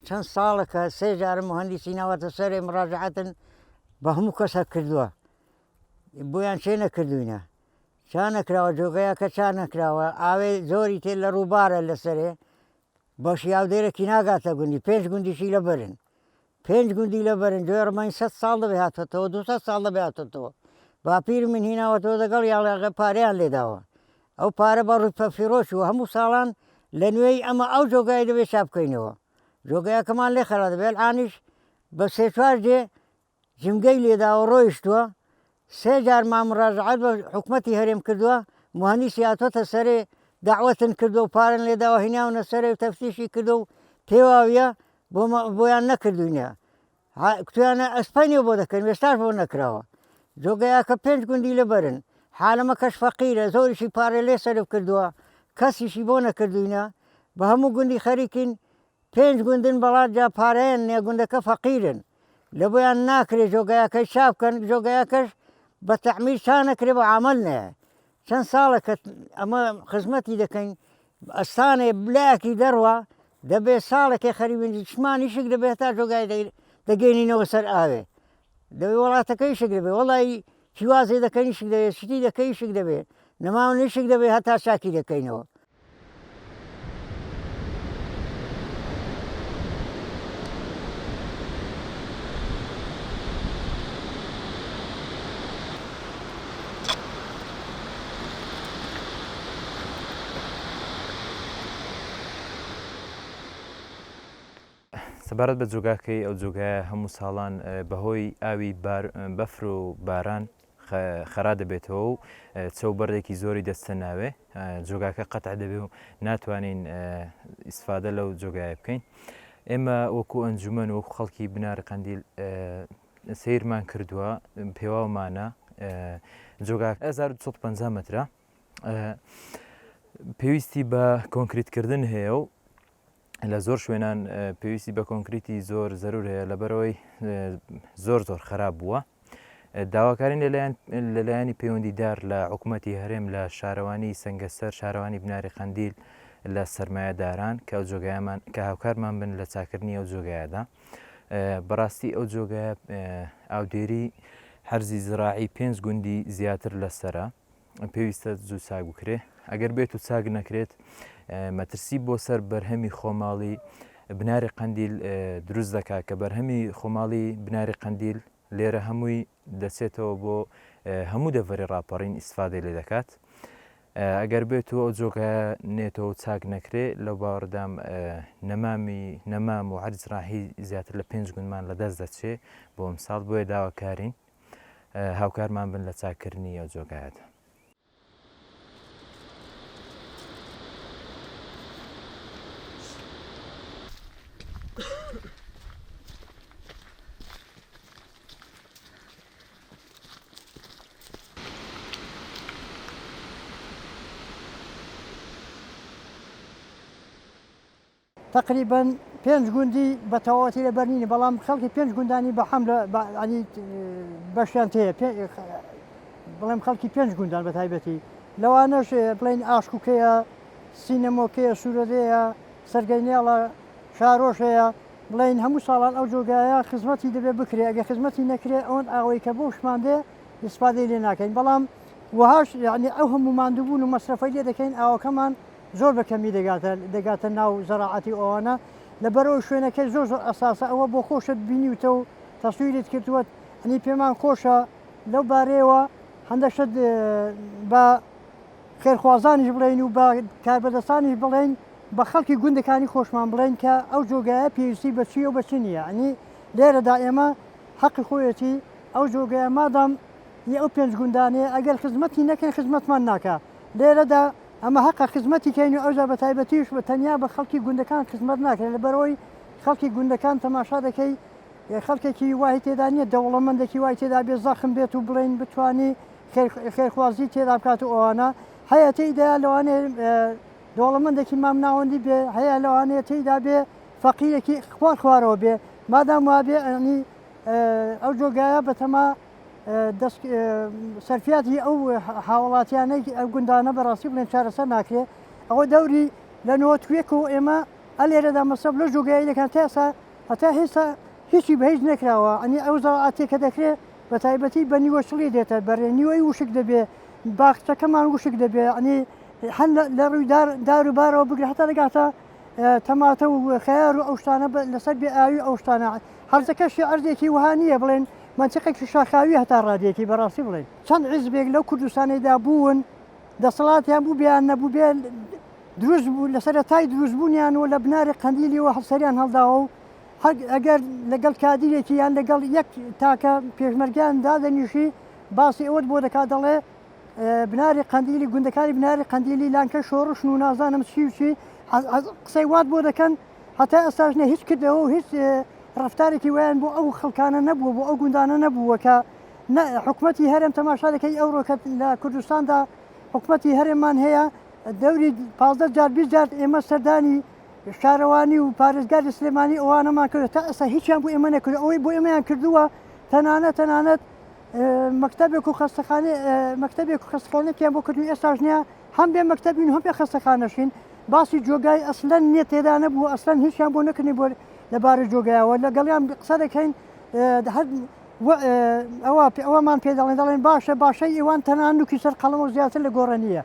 چەند ساڵەکە سێ جارە موهەندیسی ناوەتە سەرێ مڕاجعەتن بە هەموو کەسە کردووە بۆیان چێ نەکردوینە چا نەکراوە جۆگەیەکە چا نەکراوە ئاوێ زۆری تێ لە ڕووبارە لەسەرێ بەشی ئاودێرەکی ناگاتە گوندی پێنج گوندیشی لەبەرن پێنج گوندی لەبەرن جۆی ڕمانی سە ساڵ دەبێ هاتۆتەوە دو ساڵ دەبێ هاتۆتەوە باپیر من هیناوەتەوە دەگەڵ یاڵاغە پارەیان لێداوە ئەو پارە بە ڕووی پەفیڕۆ چووە هەموو ساڵان لە نوێی ئەمە ئەو جۆگای دەبێ چا بکەینەوە جۆگایەکەمان لێ خەرا دەبێت ئانیش بە سێ چوار جێ جمگەی لێداوە ڕۆیشتووە سێ جار مامڕاجعات بە حکومەتی هەرێم کردووە مهندسی هاتۆتە سەرێ داوەتن کردو و پارن لێداوە هیناونە سەرێ و تەفتیشی کردو و پێواویە بۆیان نەکردوینە کوتویانە ئەسپەنیە بۆ دەکەن وێستاش بۆ نەکراوە جۆگەیاکە پێنج گوندی لەبەرن حالەمە کەش فەقیرە زۆریشی پارە لێ سەرف کردووە کەسیشی بۆ نەکردوینە بە هەموو گوندی خەریکین پێنج گوندن بەڵات جا پارەیان نیە گوندەکە فەقیرن لە بۆیان ناکرێ جۆگەیاکەی چا بکەن جۆگەیاکەش بە تەعمیر چا نەکرێ بە عامل نەیە چەند ساڵە کە ئەمە خزمەتی دەکەین ئەستانێ بلایەکی دەڕوا دەبێ ساڵێکێ خەریبین چمان ئیشک دەبێت تا جۆگای دەگەینینەوە سەر ئاوێ دەبێ وڵاتەکە ئیشک دەبێ وڵی هیوازێ دەکەین ئیشک دەبێ شتی دەکەی ئیشک دەبێ نەماون ئیشک دەبێ هەتا چاکی دەکەینەوە. سەبارەت بە جۆگاکەی ئەو جۆگایە هەموو ساڵان بەهۆی ئاوی بەفر و باران خەرا دەبێتەوە و چەو بەردێکی زۆری دەستە ناوێ جۆگاکە قەتع دەبێ و ناتوانین ئیسفادە لەو جۆگایە بکەین ئێمە وەکو ئەنجومەن وەکو خەڵکی بناری قەندیل سیرمان کردووە پێواومانە جۆگا 1250 مترە پێویستی بە کۆنکریتکردن هەیە و لە زۆر شوێنان پێویستی بە کۆنکریتی زۆر زەرور هەیە لەبەرەوەی زۆر زۆر خراپ بووە داواکارین لەلایەن لەلایەنی پەیوەندیدار لە حکوومەتی هەرێم لە شارەوانی سەنگەسەر شارەوانی بناری قەندیل لە سەرمایەداران کە ئەو جۆگایەمان کە هاوکارمان بن لە چاکردنی ئەو جۆگایەدا بەڕاستی ئەو جۆگایە ئاودێری حەرزی زراعی پێنج گوندی زیاتر لەسرە پێویستە زوو چاک بکرێ ئەگەر بێت و چاک نەکرێت مەترسی بۆ سەر بەرهەمی خۆماڵی بناری قەندیل دروست دەکات کە بەرهەمی خۆماڵی بناری قەندیل لێرە هەمووی دەچێتەوە بۆ هەموو دەڤەری ڕاپەڕین ئیسفادەی لێ دەکات ئەگەر بێت و ئەو جۆگە نێتەوە چاک نەکرێ لەو باوەڕدام نەمامی نەمام و عەرز ڕاهی زیاتر لە پێنج گوندمان لەدەست دەچێ بۆ ئەمساڵ بۆیە داواکارین هاوکارمان بن لە چاککردنی ئەو جۆگایەدا. تەقریبەن پێنج گوندی بە تەواوەتی لەبەر نین بەڵام خەڵکی پێنج گوندانی بە حەم لە ینی بەشیان تێ بڵێم خەڵکی پێنج گوندان بە تایبەتی لەوانەش بڵین ئاشکوکەیە سینەمۆکەیە سوورەدەیە سەرگەینێڵە شارۆش هەیە بڵین هەموو ساڵان ئەو جۆگایە خزمەتی دەبێ بکرێ ئەگە خزمەتی نەکرێ ئەوەند ئاوەی کە بۆشمان دێ ئیسفادەی لێ ناکەین بەڵام وەهاش یعنی ئەو هەموو ماندووبوون و مەسرەفەی لێ دەکەین ئاوەکەمان زۆر بە کەمی دەگاتە دەگاتە ناو زەراعەتی ئەوانە لەبەرئەوەی شوێنەکەی زۆر زۆر ئەساسە ئەوە بۆ خۆشت بینیوتە و تەسویرت کردووە ئەنی پێمان خۆشە لەو بارەیەوە هەندە شت بە خێرخوازانیش بڵێین و بە کاربەدەستانیش بڵێین بە خەڵکی گوندەکانی خۆشمان بڵێین کە ئەو جۆگایە پێویستی بە چییە و بە چی نییە ئەنی لێرەدا ئێمە حەقی خۆیەتی ئەو جۆگەیە مادام ی ئەو پێنج گوندانەیە ئەگەر خزمەتی نەکەین خزمەتمان ناکا لێرەدا ئەمە هەقە خزمەتی کەین و ئەوجا بە تایبەتیش بە تەنیا بە خەڵکی گوندەکان خزمەت ناکرێت لەبەرئەوەی خەڵکی گوندەکان تەماشا دەکەی خەڵکێکی وای تێدا نییە دەوڵەمەندێکی وای تێدا بێ زەخم بێت و بڵێین بتانی خێرخوازی تێدا بکات و ئەوانە هەیە تێیدا لەوانەیە دەوڵەمەندێکی مامناوەندی بێ هەیە لەوانەیە تێیدا بێ فەقیرێکی خوار خوارەوە بێ مادام وابێ ئەنی ئەو جۆگایە بەتەما دەست سەرفیاتی ئەو هاوڵاتیانەی ئەو گوندانە بەڕاستی بڵێن چارەسەر ناکرێ ئەوە دەوری لە نۆتوێک و ئێمە ئەلێرەدا مەسەب لە جۆگای دەکات تا ئێستا هەتا هێستا هیچی بە هیچ نەکراوە ئەنی ئەو زەراعەتێ کە دەکرێ بە تایبەتی بە نیوە چڵی دێتە بەرێ نیوەی وشک دەبێ باخچەکەمان وشک دەبێ ئەنی هەر لە ڕووی دار دار و بارەوە بگرە هەتا دەگاتە تەماتە و خەیار و ئەو شتانە لەسەر بێ ئاوی ئەو شتانە هەرزەکەشی ئەرزێکی وەها نییە بڵێن مەنتیقێکی شاخاوی هەتا ڕادەیەکی بەڕاستی بڵێن چەند حیزبێک لەو کوردستانەیدا بوون دەسەڵاتیان بوو بیان نەبوو بێ دروست بوو لە سەرەتای دروستبوونیان و لە بناری قەندیلیەوە سەریان هەڵداوە و هەر ئەگەر لەگەڵ کادیرێکی یان لەگەڵ یەک تاکە پێشمەرگیان دادەنیشی باسی ئەوەت بۆ دەکات دەڵێ بناری قەندیلی گوندەکانی بناری قەندیلی لانکە شۆڕشن و نازانم چی و چی قسەی وات بۆ دەکەن هەتا ئێستاش نە هیچ کردەوە و هیچ ڕەفتارێکی وایان بۆ ئەو خەڵکانە نەبووە بۆ ئەو گوندانە نەبووە کە حکومەتی هەرێم تەماشا دەکەی ئەوڕۆ کە لە کوردستاندا حکومەتی هەرێممان هەیە دەوری 15 جار 20 جار ئێمە سەردانی شارەوانی و پارێزگاری سلێمانی ئەوانەمان کرد تا ئێستا هیچیان بۆ ئێمە نەکرد ئەوەی بۆ ئێمەیان کردووە تەنانەت تەنانەت مەکتەبێک و خەستەخانەی مەکتەبێک و خەستەخانەکیان بۆ کردوین ئێستاش نییە هەم بێ مەکتەبین هەم بێ خەستەخانەشین باسی جۆگای ئەسلەن نییە تێدا نەبوو ئەسلەن هیچیان بۆ نەکردنی بۆ لەبارەی جۆگایەوە لەگەڵیان قسە دەکەین هەر ئەوە ئەوەمان پێ دەڵێن دەڵێن باشە باشەی ئێوان تەنها نوکی سەر قەڵەمە و زیاتر لە گۆڕە نییە.